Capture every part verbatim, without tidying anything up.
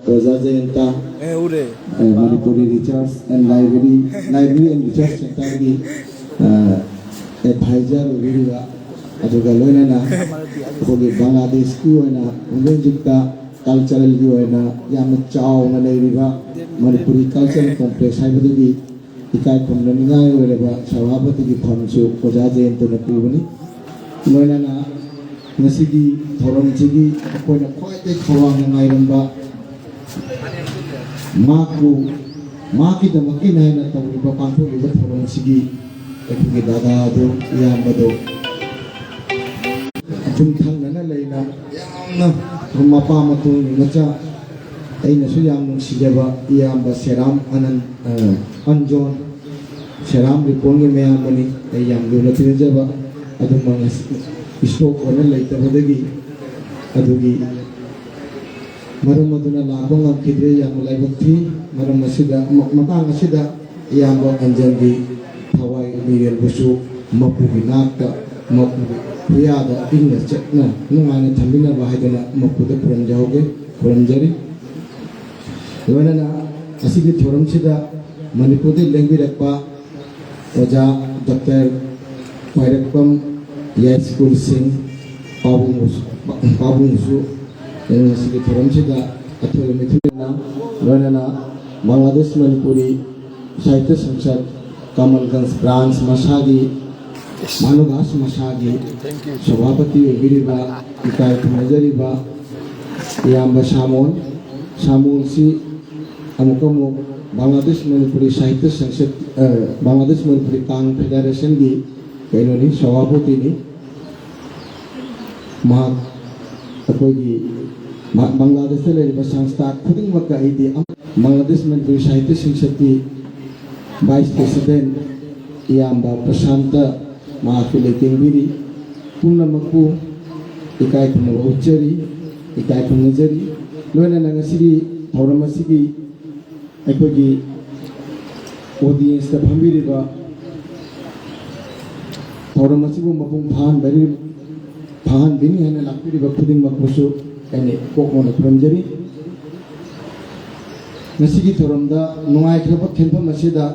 ꯑꯣꯖꯥ ꯖꯌꯟꯇ, ꯑꯦ, ꯎꯔꯦ꯫ ꯑꯦ, Manipuri Research and Library, Library and Research Centreꯒꯤ, ꯑ, advisor ꯑꯣꯏꯕꯤꯔꯤꯕ, ꯑꯗꯨꯒ ꯂꯣꯏꯅꯅ ꯑꯩꯈꯣꯏꯒꯤ ꯕꯪꯒ꯭ꯂꯥꯗꯦꯁꯀꯤ ꯑꯣꯏꯅ ꯍꯧꯖꯤꯛ ꯍꯧꯖꯤꯛꯇ culturalꯒꯤ ꯑꯣꯏꯅ ꯌꯥꯝꯅ ꯆꯥꯎꯅ ꯂꯩꯔꯤꯕ ꯃꯅꯤꯄꯨꯔꯤ Cultural Complex ꯍꯥꯏꯕꯗꯨꯒꯤ ꯏꯀꯥꯏ ꯈꯨꯝꯅꯅꯤꯡꯉꯥꯏ ꯑꯣꯏꯔꯕ ꯁꯚꯥꯄꯇꯤꯒꯤ ꯐꯝꯁꯨ ꯑꯣꯖꯥ ꯖꯌꯟꯇꯅ ꯄꯨꯕꯅꯤ꯫ ꯂꯣꯏꯅꯅ ꯉꯁꯤꯒꯤ ꯊꯧꯔꯝꯁꯤꯒꯤ ꯑꯩꯈꯣꯏꯅ ꯈ꯭ꯋꯥꯏꯗꯒꯤ ꯈꯧꯔꯥꯡꯅ ꯉꯥꯏꯔꯝꯕ ꯃꯍꯥꯛꯄꯨ, ꯃꯍꯥꯛꯀꯤꯗꯃꯛꯀꯤꯅꯤ ꯍꯥꯏꯅ ꯇꯧꯔꯤꯕ, ꯄꯥꯡꯊꯣꯛꯂꯤꯕ ꯊꯧꯔꯝꯁꯤꯒꯤ ꯑꯩꯈꯣꯏꯒꯤ ꯗꯥꯗꯥꯗꯣ, ꯏꯌꯥꯝꯕꯗꯣ ꯌꯨꯝꯊꯪꯅꯅ ꯂꯩꯅ ꯌꯥꯝꯅ ꯃꯄꯥ ꯃꯇꯨꯡꯒꯤ ꯃꯆꯥ, ꯑꯩꯅꯁꯨ ꯌꯥꯝ ꯅꯨꯡꯁꯤꯖꯕ ꯏꯌꯥꯝꯕ ꯁꯦꯔꯥꯝ ꯑꯅꯟ, ꯑ, ꯑꯟꯖꯣꯟ, ꯁꯦꯔꯥꯝ ꯔꯤꯄꯣꯟꯒꯤ ꯃꯌꯥꯝꯕꯅꯤ꯫ ꯑꯩ ꯌꯥꯝ ꯂꯨꯅ ꯇꯤꯟꯅꯖꯕ, ꯑꯗꯨꯃꯛ ꯉꯁꯤ stroke ꯑꯣꯏꯅ ꯂꯩꯇꯕꯗꯒꯤ, ꯑꯗꯨꯒꯤ ꯃꯔꯝ ꯑꯗꯨꯅ ꯂꯥꯛꯄ ꯉꯝꯈꯤꯗ꯭ꯔꯦ꯫ ꯌꯥꯝꯅ ꯂꯥꯏꯕꯛ ꯊꯤ꯫ ꯃꯔꯝ ꯑꯁꯤꯗ, ꯃ-, ꯃꯇꯥꯡ ꯑꯁꯤꯗ ꯏꯌꯥꯝꯕ ꯑꯟꯖꯟꯒꯤ ꯊꯋꯥꯏ ꯃꯤꯔꯦꯜꯕꯨꯁꯨ ꯃꯄꯨꯒꯤ ꯅꯥꯛꯇ, ꯃꯄꯨꯒꯤ ꯈꯨꯌꯥꯗ ꯏꯪꯅ ꯆꯦꯛꯅ ꯅꯨꯡꯉꯥꯏꯅ ꯊꯝꯕꯤꯅꯕ ꯍꯥꯏꯗꯨꯅ ꯃꯄꯨꯗ ꯈꯨꯔꯨꯝꯖꯍꯧꯒꯦ, ꯈꯨꯔꯨꯝꯖꯔꯤ꯫ ꯂꯣꯏꯅꯅ ꯑꯁꯤꯒꯤ ꯊꯧꯔꯝꯁꯤꯗ ꯃꯅꯤꯄꯨꯔꯗꯒꯤ ꯂꯦꯡꯕꯤꯔꯛꯄ ꯑꯣꯖꯥ ꯗꯣꯛꯇꯔ ꯈ꯭ꯋꯥꯏꯔꯥꯛꯄꯝ ꯌꯥꯏꯁ꯭ꯀꯨꯜ ꯁꯤꯡ ꯄꯥꯕꯨꯡꯕꯨꯁꯨ, ꯄꯥꯕꯨꯡꯕꯨꯁꯨ ꯉꯁꯤꯒꯤ ꯊꯧꯔꯝꯁꯤꯗ ꯑꯊꯣꯏꯕ ꯃꯤꯊꯣꯏꯅ, ꯂꯣꯏꯅꯅ ꯕꯪꯒ꯭ꯂꯥꯗꯦꯁ ꯃꯅꯤꯄꯨꯔꯤ ꯁꯥꯍꯤꯇ꯭ꯌ ꯁꯪꯁꯠ ꯀꯃꯜꯒꯟꯖ branch ꯃꯁꯥꯒꯤ, ꯃꯥꯅꯨꯒꯥꯁ ꯃꯁꯥꯒꯤ ꯁꯚꯥꯄꯇꯤ ꯑꯣꯏꯕꯤꯔꯤꯕ, ꯏꯀꯥꯏ ꯈꯨꯝꯅꯖꯔꯤꯕ ꯏꯌꯥꯝꯕ ꯁꯥꯃꯣꯟ, ꯁꯥꯃꯣꯟꯁꯤ ꯑꯃꯨꯛ ꯑꯃꯨꯛ ꯕꯪꯒ꯭ꯂꯥꯗꯦꯁ ꯃꯅꯤꯄꯨꯔꯤ ꯁꯥꯍꯤꯇ꯭ꯌ ꯁꯪꯁꯠ, ꯑ, ꯕꯪꯒ꯭ꯂꯥꯗꯦꯁ ꯃꯅꯤꯄꯨꯔꯤ ꯀꯥꯡ Federationꯒꯤ ꯀꯩꯅꯣꯅꯤ, ꯁꯚꯥꯄꯇꯤꯅꯤ꯫ ꯃꯍꯥꯛ ꯑꯩꯈꯣꯏꯒꯤ ꯃ-, ꯕꯪꯒ꯭ꯂꯥꯗꯦꯁꯇ ꯂꯩꯔꯤꯕ ꯁꯪꯁꯊꯥ ꯈꯨꯗꯤꯡꯃꯛꯇ ꯑꯩꯗꯤ ꯑꯃ-, ꯕꯪꯒ꯭ꯂꯥꯗꯦꯁ ꯃꯅꯤꯄꯨꯔꯤ ꯁꯥꯍꯤꯇ꯭ꯌ ꯁꯪꯁꯠꯀꯤ Vice President ꯏꯌꯥꯝꯕ ꯄ꯭ꯔꯁꯥꯟꯇ ꯃꯍꯥꯛꯁꯨ ꯂꯩꯇꯦꯡꯕꯤꯔꯤ꯫ ꯄꯨꯝꯅꯃꯛꯄꯨ ꯏꯀꯥꯏ ꯈꯨꯝꯅꯕ ꯎꯠꯆꯔꯤ, ꯏꯀꯥꯏ ꯈꯨꯝꯅꯖꯔꯤ꯫ ꯂꯣꯏꯅꯅ ꯉꯁꯤꯒꯤ ꯊꯧꯔꯝ ꯑꯁꯤꯒꯤ ꯑꯩꯈꯣꯏꯒꯤ audienceꯇ ꯐꯝꯕꯤꯔꯤꯕ, ꯊꯧꯔꯝ ꯑꯁꯤꯕꯨ ꯃꯄꯨꯡ ꯐꯥꯍꯟꯕꯤꯔꯤ-, ꯐꯥꯍꯟꯕꯤꯅꯤ ꯍꯥꯏꯅ ꯂꯥꯛꯄꯤꯔꯤꯕ ꯈꯨꯗꯤꯡꯃꯛꯄꯨꯁꯨ ꯑꯩꯅ ꯏꯀꯣꯛ ꯃꯣꯟꯅ ꯈꯨꯔꯨꯝꯖꯔꯤ꯫ ꯉꯁꯤꯒꯤ ꯊꯧꯔꯝꯗ ꯅꯨꯡꯉꯥꯏꯈ꯭ꯔꯕ ꯈꯦꯟꯐꯝ ꯑꯁꯤꯗ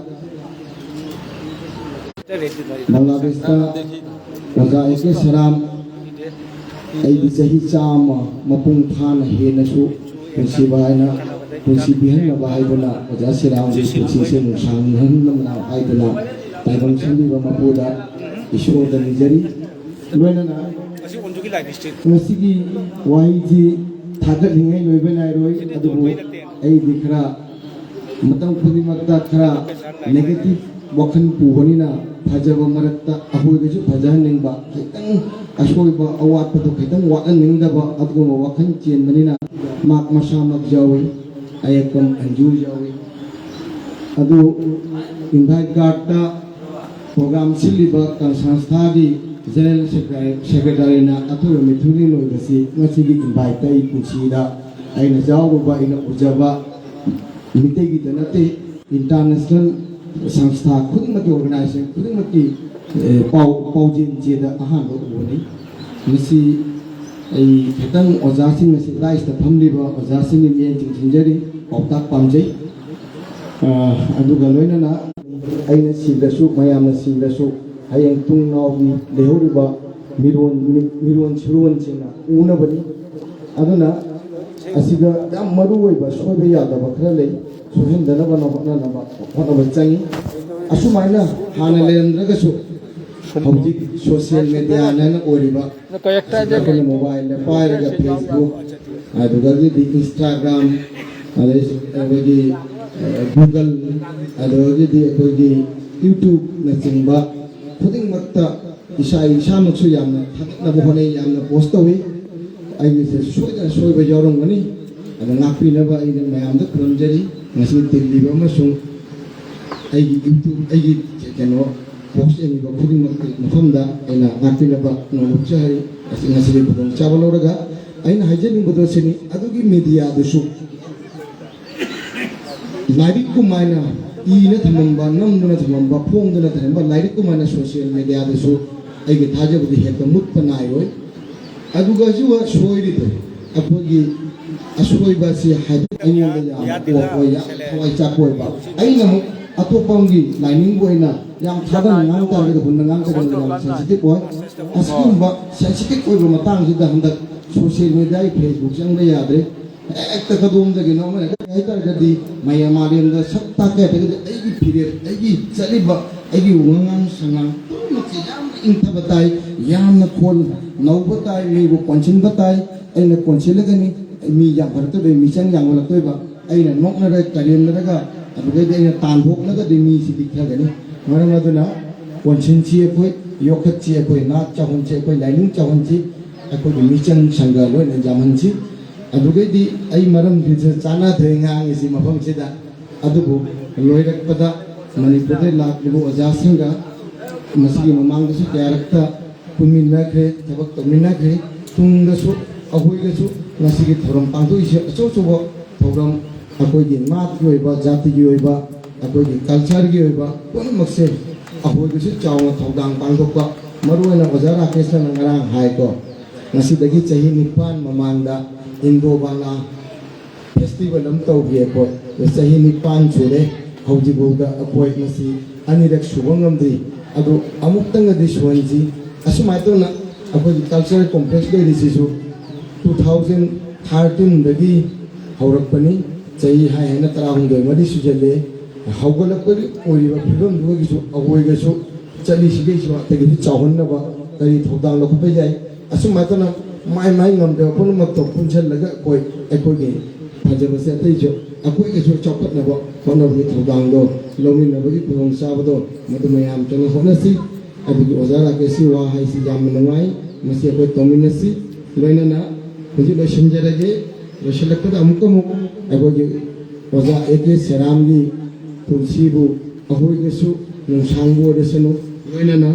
ꯕꯪꯒ꯭ꯂꯥꯗꯦꯁꯇ ꯑꯣꯖꯥ ꯑꯦ ꯀꯦ ꯁꯔꯥꯝ, ꯑꯩꯒꯤ ꯆꯍꯤ ꯆꯥꯝꯃ ꯃꯄꯨꯡ ꯐꯥꯅ ꯍꯦꯟꯅꯁꯨ ꯄꯨꯟꯁꯤꯕ ꯍꯥꯏꯅ, ꯄꯨꯟꯁꯤ ꯄꯤꯍꯟꯅꯕ ꯍꯥꯏꯗꯨꯅ ꯑꯣꯖꯥ ꯁꯔꯥꯝꯒꯤ ꯄꯨꯟꯁꯤꯁꯦ ꯅꯨꯡꯁꯥꯡꯍꯟꯅꯕ ꯍꯥꯏꯗꯨꯅ ꯇꯥꯏꯕꯪ ꯁꯤꯟꯕꯤꯕ ꯃꯄꯨꯗ ꯏꯁꯣꯔꯗ ꯅꯤꯖꯔꯤ꯫ ꯂꯣꯏꯅꯅ ꯉꯁꯤꯒꯤ ꯋꯥꯍꯩꯁꯤ ꯊꯥꯒꯠꯂꯤꯉꯩ ꯂꯣꯏꯕ ꯅꯥꯏꯔꯣꯏ, ꯑꯗꯨꯕꯨ ꯑꯩꯗꯤ ꯈꯔ ꯃꯇꯝ ꯈꯨꯗꯤꯡꯃꯛꯇ ꯈꯔ negative ꯋꯥꯈꯜ ꯄꯨꯕꯅꯤꯅ ꯐꯖꯕ ꯃꯔꯛꯇ ꯑꯍꯣꯏꯕꯁꯨ ꯐꯖꯍꯟꯅꯤꯡꯕ, ꯈꯤꯇꯪ ꯑꯁꯣꯏꯕ ꯑꯋꯥꯠꯄꯗꯣ ꯈꯤꯇꯪ ꯋꯥꯠꯍꯟꯅꯤꯡꯗꯕ ꯑꯗꯨꯒꯨꯝꯕ ꯋꯥꯈꯜ ꯆꯦꯟꯕꯅꯤꯅ ꯃꯍꯥꯛ ꯃꯁꯥꯃꯛ ꯌꯥꯎꯏ, ꯑꯌꯦꯛꯄ ꯑꯟꯖꯨ ꯌꯥꯎꯏ꯫ ꯑꯗꯨ invite cardꯇ program ꯁꯤꯜꯂꯤꯕ ꯀꯪ ꯁꯪꯁꯊꯥꯒꯤ general secretary, secretaryꯅ ꯑꯊꯣꯏꯕ ꯃꯤꯊꯨꯡꯂꯦꯟ ꯑꯣꯏꯕꯁꯤ ꯉꯁꯤꯒꯤ inviteꯇ ꯑꯩ ꯄꯨꯟꯁꯤꯗ ꯑꯩꯅ ꯌꯥꯎꯔꯨꯕ, ꯑꯩꯅ ꯎꯖꯕ ꯃꯤꯇꯩꯒꯤꯗ ꯅꯠꯇꯦ, international ꯁꯪꯁꯊꯥ ꯈꯨꯗꯤꯡꯃꯛꯀꯤ, organization ꯈꯨꯗꯤꯡꯃꯛꯀꯤ, ꯑꯦ, ꯄꯥꯎ, ꯄꯥꯎꯖꯦꯜ ꯆꯦꯗ ꯑꯍꯥꯟꯕ ꯎꯕꯅꯤ꯫ ꯃꯁꯤ ꯑꯩ ꯈꯤꯇꯪ ꯑꯣꯖꯥꯁꯤꯡ ꯑꯁꯤ, ꯗꯥꯏꯁꯇ ꯐꯝꯂꯤꯕ ꯑꯣꯖꯥꯁꯤꯡꯒꯤ ꯃꯤꯠꯌꯦꯡ ꯆꯤꯡꯁꯤꯟꯖꯔꯤ, ꯄꯥꯎꯇꯥꯛ ꯄꯥꯝꯖꯩ꯫ ꯑ, ꯑꯗꯨꯒ ꯂꯣꯏꯅꯅ ꯑꯩꯅ ꯁꯤꯗꯁꯨ, ꯃꯌꯥꯝꯅ ꯁꯤꯗꯁꯨ ꯍꯌꯦꯡ ꯇꯨꯡ ꯅꯥꯎꯒꯤ ꯂꯩꯍꯧꯔꯤꯕ ꯃꯤꯔꯣꯟ, ꯃꯤ-, ꯃꯤꯔꯣꯟ ꯁꯤꯔꯣꯟꯁꯤꯡꯅ ꯎꯅꯕꯅꯤ꯫ ꯑꯗꯨꯅ ꯑꯁꯤꯗ ꯌꯥꯝ ꯃꯔꯨ ꯑꯣꯏꯕ ꯁꯣꯏꯕ ꯌꯥꯗꯕ ꯈꯔ ꯂꯩ, ꯁꯣꯏꯍꯟꯗꯅꯕ ꯍꯣꯠꯅꯅꯕ, ꯍꯣꯠꯅꯕ ꯆꯪꯉꯤ꯫ ꯑꯁꯨꯃꯥꯏꯅ ꯍꯥꯟꯅ ꯂꯩꯔꯝꯗ꯭ꯔꯒꯁꯨ ꯍꯧꯖꯤꯛ social mediaꯅ ꯑꯣꯏꯔꯤꯕ ꯀꯣꯌꯦꯛꯇ ꯑꯁꯤꯗ ꯑꯩꯈꯣꯏꯅ mobileꯗ ꯄꯥꯏꯔꯒ Facebook, ꯑꯗꯨꯗꯒꯤꯗꯤ Instagram, ꯑꯗꯩ ꯑꯩꯈꯣꯏꯒꯤ, ꯑ, Google, ꯑꯗꯨꯗꯒꯤꯗꯤ ꯑꯩꯈꯣꯏꯒꯤ YouTubeꯅꯆꯤꯡꯕ ꯈꯨꯗꯤꯡꯃꯛꯇ ꯏꯁꯥ, ꯏꯁꯥꯃꯛꯁꯨ ꯌꯥꯝꯅ ꯊꯥꯒꯠꯅꯕ ꯍꯣꯠꯅꯩ, ꯌꯥꯝꯅ post ꯇꯧꯏ꯫ ꯑꯩꯒꯤꯁꯦ ꯁꯣꯏꯗꯅ ꯁꯣꯏꯕ ꯌꯥꯎꯔꯝꯒꯅꯤ, ꯑꯗꯣ ꯉꯥꯛꯄꯤꯅꯕ ꯑꯩꯅ ꯃꯌꯥꯝꯗ ꯈꯨꯔꯨꯝꯖꯔꯤ꯫ ꯉꯁꯤ ꯇꯤꯜꯂꯤꯕ ꯑꯃꯁꯨꯡ ꯑꯩꯒꯤ YouTube, ꯑꯩꯒꯤ ꯀꯩꯅꯣ, post ꯌꯦꯡꯉꯤꯕ ꯈꯨꯗꯤꯡꯃꯛꯀꯤ ꯃꯐꯝꯗ ꯑꯩꯅ ꯉꯥꯛꯄꯤꯅꯕ ꯅꯣꯡꯂꯨꯛꯆ ꯍꯥꯏꯔꯤ꯫ ꯉꯁꯤ-, ꯉꯁꯤꯒꯤ ꯈꯨꯗꯣꯡꯆꯥꯕ ꯂꯧꯔꯒ ꯑꯩꯅ ꯍꯥꯏꯖꯅꯤꯡꯕꯗꯣ ꯁꯤꯅꯤ, ꯑꯗꯨꯒꯤ mediaꯗꯨꯁꯨ ꯂꯥꯏꯔꯤꯛ ꯀꯃꯥꯏꯅ ꯏꯅ ꯊꯝꯃꯝꯕ, ꯅꯝꯗꯨꯅ ꯊꯝꯃꯝꯕ, ꯐꯣꯡꯗꯨꯅ ꯊꯝꯃꯝꯕ ꯂꯥꯏꯔꯤꯛ ꯀꯃꯥꯏꯅ social mediaꯗꯁꯨ ꯑꯩꯒꯤ ꯊꯥꯖꯕꯗꯤ ꯍꯦꯛꯇ ꯃꯨꯠꯄ ꯅꯥꯏꯔꯣꯏ꯫ ꯑꯗꯨꯒ ꯑꯁꯤꯕꯨ ꯁꯣꯏꯔꯤꯗꯣ ꯑꯩꯈꯣꯏꯒꯤ ꯑꯁꯣꯏꯕ ꯑꯁꯤ ꯍꯥꯏꯕ ꯑꯩꯉꯣꯟꯗ ꯌꯥꯝ ꯑꯣꯛꯄ ꯑꯣꯏ, ꯌꯥꯝ ꯊꯋꯥꯏ ꯆꯥꯛꯄ ꯑꯣꯏꯕ꯫ ꯑꯩꯅ ꯑꯃꯨꯛ ꯑꯇꯣꯞꯄ ꯑꯃꯒꯤ ꯂꯥꯏꯅꯤꯡꯕ ꯑꯣꯏꯅ ꯌꯥꯝ ꯊꯥꯗꯅ ꯉꯥꯡ ꯇꯥꯔꯒꯗꯤ, ꯍꯨꯟꯅ ꯉꯥꯡ ꯇꯥꯔꯒꯗꯤ ꯌꯥꯝ ꯁꯦꯟꯁꯤꯇꯤꯚ ꯑꯣꯏ꯫ ꯑꯁꯤꯒꯨꯝꯕ ꯁꯦꯟꯁꯤꯇꯤꯚ ꯑꯣꯏꯕ ꯃꯇꯥꯡꯁꯤꯗ ꯍꯟꯗꯛ ꯁꯣꯁꯤꯌꯦꯜ ꯃꯦꯗꯤꯌꯥꯒꯤ, ꯐꯦꯁꯕꯨꯛ ꯆꯪꯕ ꯌꯥꯗ꯭ꯔꯦ꯫ ꯍꯦꯛꯇ ꯀꯗꯣꯝꯗꯒꯤꯅꯣ ꯑꯃꯅ ꯀꯔꯤ ꯍꯥꯏꯇꯥꯔꯒꯗꯤ, ꯃꯌꯥꯝ ꯃꯥꯂꯦꯝꯗ ꯁꯛ ꯇꯥꯛꯀꯦ ꯍꯥꯏꯔꯒꯗꯤ ꯑꯩꯒꯤ ꯐꯤꯔꯦꯞ, ꯑꯩꯒꯤ ꯆꯠꯂꯤꯕ, ꯑꯩꯒꯤ ꯋꯥꯉꯥꯡ ꯁꯉꯥꯡ ꯄꯨꯝꯅꯃꯛꯁꯦ ꯌꯥꯝꯅ ꯏꯪꯊꯕ ꯇꯥꯏ, ꯌꯥꯝꯅ ꯈꯣꯟ ꯅꯧꯕ ꯇꯥꯏ, ꯃꯤꯕꯨ ꯀꯣꯟꯁꯤꯟꯕ ꯇꯥꯏ꯫ ꯑꯩꯅ ꯀꯣꯟꯁꯤꯜꯂꯒꯅꯤ, ꯃꯤ ꯌꯥꯝꯈꯠꯂꯛꯇꯣꯏꯕ, ꯃꯤꯆꯪ ꯌꯥꯝꯈꯠꯂꯛꯇꯣꯏꯕ꯫ ꯑꯩꯅ ꯅꯣꯛꯅꯔ ꯀꯔꯦꯝꯅꯔꯒ ꯑꯗꯨꯗꯩꯗꯤ ꯑꯩꯅ ꯇꯥꯟꯊꯣꯛꯂꯒꯗꯤ ꯃꯤꯁꯤꯗꯤ ꯈꯔꯒꯅꯤ꯫ ꯃꯔꯝ ꯑꯗꯨꯅ ꯀꯣꯟꯁꯤꯟꯁꯤ ꯑꯩꯈꯣꯏ, ꯌꯣꯛꯈꯠꯁꯤ ꯑꯩꯈꯣꯏ, ꯅꯥꯠ ꯆꯥꯎꯍꯟꯁꯤ ꯑꯩꯈꯣꯏ, ꯂꯥꯏꯅꯤꯡ ꯆꯥꯎꯍꯟꯁꯤ, ꯑꯩꯈꯣꯏꯒꯤ ꯃꯤꯆꯪ ꯁꯪꯒ ꯂꯣꯏꯅ ꯌꯥꯝꯍꯟꯁꯤ꯫ ꯑꯗꯨꯒꯩꯗꯤ ꯑꯩ ꯃꯔꯝꯗꯨꯁꯨ ꯆꯥꯟꯅꯗ꯭ꯔꯦ ꯉꯥꯡꯉꯤꯁꯤ ꯃꯐꯝꯁꯤꯗ꯫ ꯑꯗꯨꯕꯨ ꯂꯣꯏꯔꯛꯄꯗ ꯃꯅꯤꯄꯨꯔꯗ ꯂꯥꯛꯂꯤꯕ ꯑꯣꯖꯥꯁꯤꯡꯒ ꯃꯁꯤꯒꯤ ꯃꯃꯥꯡꯗꯁꯨ ꯀꯌꯥꯔꯛꯇ ꯄꯨꯟꯃꯤꯟꯅꯈ꯭ꯔꯦ, ꯊꯕꯛ ꯇꯧꯃꯤꯟꯅꯈ꯭ꯔꯦ꯫ ꯇꯨꯡꯗꯁꯨ ꯑꯩꯈꯣꯏꯗꯁꯨ ꯉꯁꯤꯒꯤ ꯊꯧꯔꯝ ꯄꯥꯡꯊꯣꯛꯏꯁꯦ ꯑꯆꯧ ꯑꯆꯧꯕ ꯊꯧꯔꯝ, ꯑꯩꯈꯣꯏꯒꯤ ꯅꯥꯠꯀꯤ ꯑꯣꯏꯕ, ꯖꯥꯇꯤꯒꯤ ꯑꯣꯏꯕ, ꯑꯩꯈꯣꯏꯒꯤ ꯀꯜꯆꯔꯒꯤ ꯑꯣꯏꯕ ꯄꯨꯝꯅꯃꯛꯁꯦ ꯑꯩꯈꯣꯏꯗꯁꯨ ꯆꯥꯎꯅ ꯊꯧꯗꯥꯡ ꯄꯥꯡꯊꯣꯛꯄ, ꯃꯔꯨꯑꯣꯏꯅ ꯑꯣꯖꯥ ꯔꯥꯀꯦꯁꯅ ꯉꯔꯥꯡ ꯍꯥꯏꯀꯣ, ꯉꯁꯤꯗꯒꯤ ꯆꯍꯤ ꯅꯤꯄꯥꯟ ꯃꯃꯥꯡꯗ ꯏꯟꯗꯣ ꯕꯥꯂꯥ ꯐꯦꯁꯇꯤꯚꯦꯜ ꯑꯃ ꯇꯧꯈꯤ ꯑꯩꯈꯣꯏ꯫ ꯆꯍꯤ ꯅꯤꯄꯥꯟ ꯁꯨꯔꯦ ꯍꯧꯖꯤꯛꯐꯥꯎꯗ ꯑꯩꯈꯣꯏ ꯃꯁꯤ ꯑꯅꯤꯔꯛ ꯁꯨꯕ ꯉꯝꯗ꯭ꯔꯤ꯫ ꯑꯗꯨ ꯑꯃꯨꯛꯇꯪꯒꯗꯤ ꯁꯨꯍꯟꯁꯤ꯫ ꯑꯁꯨꯃꯥꯏꯅ ꯇꯧꯅ ꯑꯩꯈꯣꯏꯒꯤ ꯀꯜꯆꯔꯦꯜ ꯀꯣꯝꯄ꯭ꯂꯦꯛꯁ ꯂꯩꯔꯤꯁꯤꯁꯨ two thousand thirteenꯗꯒꯤ ꯍꯧꯔꯛꯄꯅꯤ꯫ ꯆꯍꯤ ꯍꯥꯏ ꯍꯥꯏꯅ ꯇꯔꯥꯍꯨꯝꯗꯣꯏ ꯃꯔꯤ ꯁꯨꯖꯜꯂꯦ꯫ ꯍꯧꯒꯠꯂꯛꯄꯒꯤ ꯑꯣꯏꯔꯤꯕ ꯐꯤꯕꯝꯗꯨꯒꯤꯁꯨ ꯑꯩꯈꯣꯏꯒꯁꯨ ꯆꯠꯂꯤꯁꯤꯒꯩꯁꯨ ꯑꯗꯒꯤꯗꯤ ꯆꯥꯎꯍꯟꯅꯕ ꯀꯔꯤ ꯊꯧꯗꯥꯡ ꯂꯧꯈꯠꯄ ꯌꯥꯏ? ꯑꯁꯨꯝ ꯍꯥꯏꯗꯅ ꯃꯥꯏ ꯃꯥꯏ ꯉꯝꯗꯕ ꯄꯨꯝꯅꯃꯛꯇꯣ ꯄꯨꯟꯁꯤꯜꯂꯒ ꯑꯩꯈꯣꯏ, ꯑꯩꯈꯣꯏꯒꯤ ꯐꯖꯕꯁꯦ ꯑꯇꯩꯁꯨ ꯑꯩꯈꯣꯏꯒꯤꯁꯨ ꯆꯥꯎꯈꯠꯅꯕ ꯍꯣꯠꯅꯕꯒꯤ ꯊꯧꯗꯥꯡꯗꯣ ꯂꯧꯃꯤꯟꯅꯕꯒꯤ ꯈꯨꯗꯣꯡꯆꯥꯕꯗꯣ ꯃꯗꯨ ꯃꯌꯥꯝ ꯆꯪꯅ ꯍꯣꯠꯅꯁꯤ꯫ ꯑꯗꯨꯒꯤ ꯑꯣꯖꯥ ꯔꯥꯀꯦꯁꯀꯤ ꯋꯥ ꯍꯥꯏꯁꯤ ꯌꯥꯝꯅ ꯅꯨꯡꯉꯥꯏ, ꯃꯁꯤ ꯑꯩꯈꯣꯏ ꯇꯧꯃꯤꯟꯅꯁꯤ꯫ ꯂꯣꯏꯅꯅ ꯍꯧꯖꯤꯛ ꯂꯣꯏꯁꯤꯟꯖꯔꯒꯦ꯫ ꯂꯣꯏꯁꯤꯜꯂꯛꯄꯗ ꯑꯃꯨꯛꯀ ꯑꯃꯨꯛ ꯑꯩꯈꯣꯏꯒꯤ ꯑꯣꯖꯥ ꯑꯦ ꯀꯦ ꯁꯦꯔꯥꯝꯒꯤ ꯄꯨꯟꯁꯤꯕꯨ ꯑꯩꯈꯣꯏꯒꯁꯨ ꯅꯨꯡꯁꯥꯡꯕ ꯑꯣꯏꯔꯁꯅꯨ, ꯂꯣꯏꯅꯅ